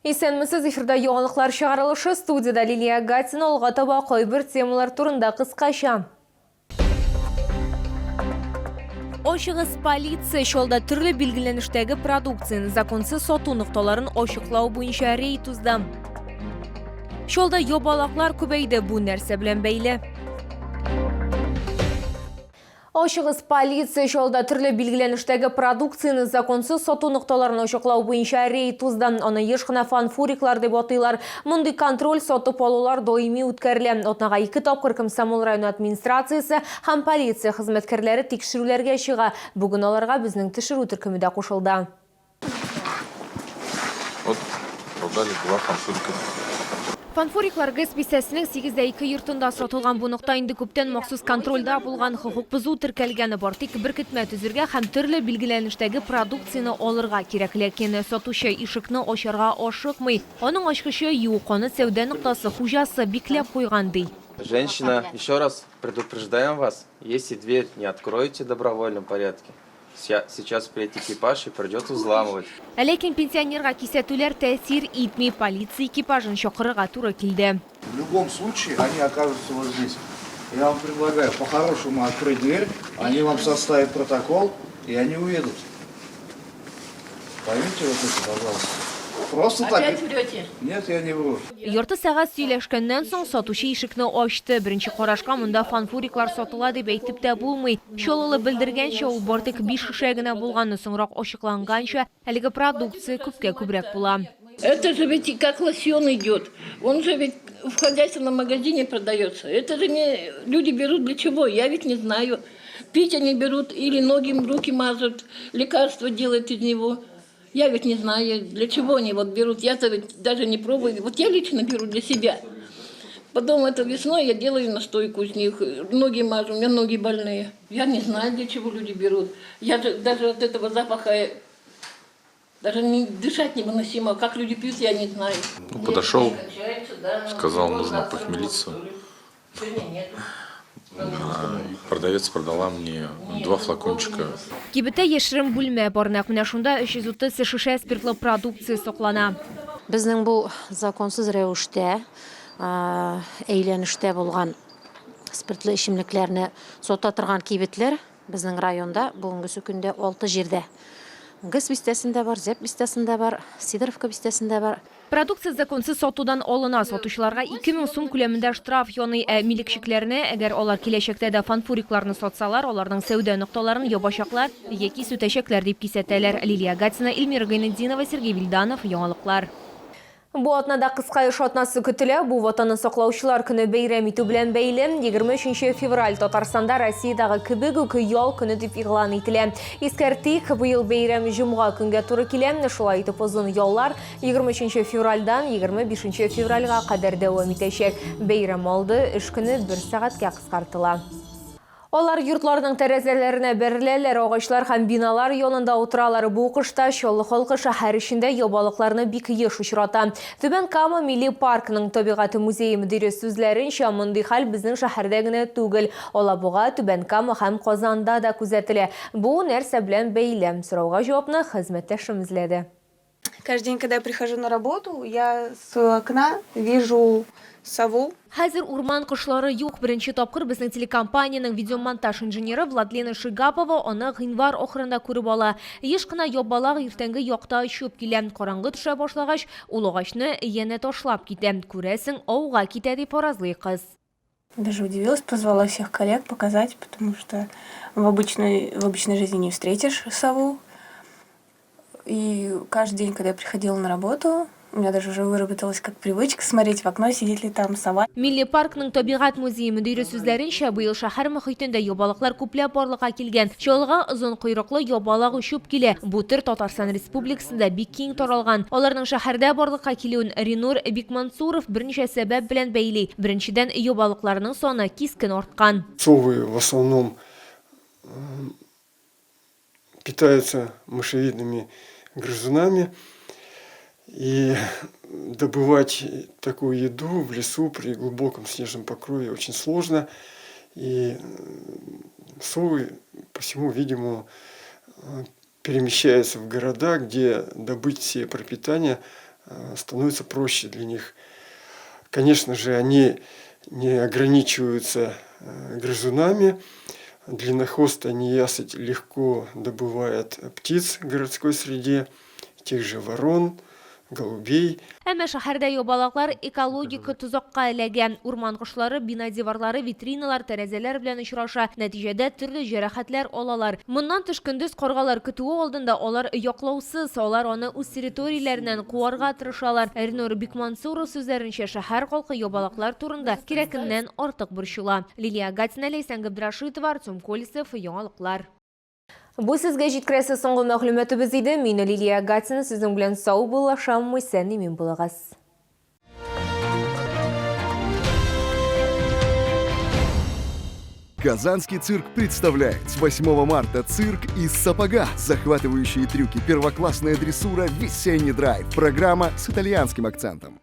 Исәнмесез, эфирда яңалыклар чыгарылышы, студиядә Лилия Гатина, алга таба кайбер темалар турында кыскача. Ачыгыз полиция Чалда төрле билгеләнештәге продукцияне законсыз сату нокталарын ачыклау буенча рейд узды. Чалда ябалаклар күбәйде, бу нәрсә белән бәйле? Ачыгыз полиция Чаллыда төрле билгеләнештәге продукцияне законсыз сату нокталарын ачыклау буенча рейд узды. Аны еш кына фанфуриклар дип атыйлар. Мондый контроль сатып алулар даими үткәрелә. Атнага ике тапкыр Комсомол районы администрациясе һәм полиция хезмәткәрләре тикшерүләргә чыга. Бүген аларга безнең төшерү төркеме дә кушылды. Вот продали два фанфурика. Фанфуриклар ГЭС бистәсенең 8 дә 2 йортында сатылган. Бу нокта инде күптән махсус контрольдә булган, хокук бозу теркәлгәне бар. Тик беркетмә төзергә һәм төрле билгеләнештәге продукцияне алырга кирәк. Ләкин сатучы ишекне ачарга ашыкмый. Аның ачкычы юк, аны сәүдә ноктасы хуҗасы бикләп куйган, ди. Женщина, еще раз предупреждаем вас, если дверь не откроете в добровольном порядке, сейчас приедет экипаж и придется взламывать. Ә ләкин пенсионерга кисәтүләр тәэсир итми, полиция экипажын чакырырга туры килде. В любом случае они окажутся вот здесь. Я вам предлагаю по-хорошему открыть дверь, они вам составят протокол, и они уедут. Поймите вот это, пожалуйста. Просто так. Опять врете? Нет, я не вру. Ярты сәгать сөйләшкәннән соң сатучы ишекне ачты. Беренче карашка монда фанфуриклар сатыла дип әйтеп тә булмый. Чаллылы белдергәнчә, ул бары тик биш шешә генә булган. Соңрак ачыкланганча, әлеге продукция күпкә күбрәк була. Это же ведь как лосьон идет. Он же ведь в хозяйственном магазине продается. Это же не люди берут для чего? Я ведь не знаю. Пить они берут или ноги, руки мажут, лекарства делают из него. Я ведь не знаю, для чего они вот берут. Я-то ведь даже не пробую. Вот я лично беру для себя. Потом это весной я делаю настойку из них, ноги мажу, у меня ноги больные. Я не знаю, для чего люди берут. Я же даже от этого запаха даже не дышать невыносимо. Как люди пьют, я не знаю. Ну, подошел, сказал, нужно похмелиться. И продавец продала мне два флакончика. Кибеттә яшерен бүлмә бар. Нәкъ менә шунда 330 шешә спиртлы продукция саклана. Безнең бу законсыз рәвештә әйләнештә булган спиртлы эчемлекләрне сата торган кибетләр безнең районда бүгенгесе көндә алты җирдә. ГЭС бистәсендә бар, Зәп бистәсендә бар, Сидоровка бистәсендә бар. Продукция законсыз сатудан алына. Сатучыларга 2000 сум күләмендә штраф яный, ә милекчекләрне, әгәр алар киләчәктә дә фанфурикларны сатсалар, аларның сәүдә нокталарын ябачаклар яки сүтәчәкләр дип кисәтәләр. Лилия Гатина, Эльмира Гайнетдинова, Сергей Вильданов, Яңалыклар. Бу атнада кыска эш атнасы көтелә. Бу Ватанны саклаучылар көне бәйрәм итү белән бәйле. 23 февраль Татарстанда Россиядагы кебек үк ял көне дип игълан ителә. Искәртик, быел бәйрәм җомга көнгә туры килә. Шулай итеп, озын яллар 23 февральдан 25 февральгә кадәр дәвам итәчәк. Бәйрәм алды эш көне бер сәгатькә кыскартыла. Алар йортларның тәрәзәләренә бәреләләр, агачлар һәм биналар янында утыралар. Бу кышта Чаллы халкы шәһәр эчендә ябалакларны бик еш очрата. Түбән Кама милли паркының табигать музее мөдире сүзләренчә, мондый хәл безнең шәһәрдә генә түгел, Алабуга, Түбән Кама һәм Казанда да күзәтелә. Бу нәрсә белән бәйле? Сорауга җавапны хезмәттәшем эзләде. Каждый день, когда я прихожу на работу, я с окна вижу сову. Хәзер урман кошлары юк. Беренче тапкыр безнең телекомпаниянең видеомонтаж инженеры Владлена Шигапова аны гыйнвар ахырында күреп ала. Еш кына ябалак иртәнге якта очып килә. Караңгы төшә башлагач, ул агачны янә ташлап китә. Күрәсең, ауга китә, дип фаразлый кыз. Даже удивилась, позвала всех коллег показать, потому что в обычной жизни не встретишь сову. И каждый день, когда я приходила на работу, у меня даже уже выработалась как привычка смотреть в окно, сидит ли там сова. Милли паркның табигать музее мөдире сүзләренчә, быел шәһәр мохитендә ябалаклар күпләп барлыкка килгән. Чаллыга озын койрыклы ябалак очып килә. Бу төр Татарстан Республикасында бик киң таралган. Аларның шәһәрдә барлыкка килүен Ринур Бикмансуров берничә сәбәп белән бәйли. Беренчедән, ябалакларның саны кискен арткан. Совы в основном питаются мышевидными грызунами. И добывать такую еду в лесу при глубоком снежном покрове очень сложно. И совы, по всему видимому, перемещаются в города, где добыть себе пропитание. становится проще для них. Конечно же, они не ограничиваются грызунами. Длиннохвостая неясыть легко добывает птиц в городской среде, тех же ворон, голубей. Әмма шәһәрдә ябалаклар экологик тозакка эләгә. Урман кошлары бина диварлары, витриналар, тәрәзәләр белән очраша. Нәтиҗәдә төрле җәрәхәтләр алалар. Моннан тыш көндез каргалар көтүе алдында алар яклаусыз, алар аны үз территорияләреннән куарга тырышалар. Ринур Бикмансуров сүзләренчә, шәһәр халкы ябалаклар турында кирәгеннән артык борчыла. Лилия Гатина, Ләйсән Габдрашитова, Артем Колесов, Яңалыклар. Бу сезгә җиткерәсе соңгы мәгълүматыбыз иде. Мин Лилия Гатина сезнең белән саубуллашам. Исән имин булыгыз. Казанский цирк представляет с 8 марта цирк из сапога. Захватывающие трюки, первоклассная дрессура, весенний драйв. Программа с итальянским акцентом.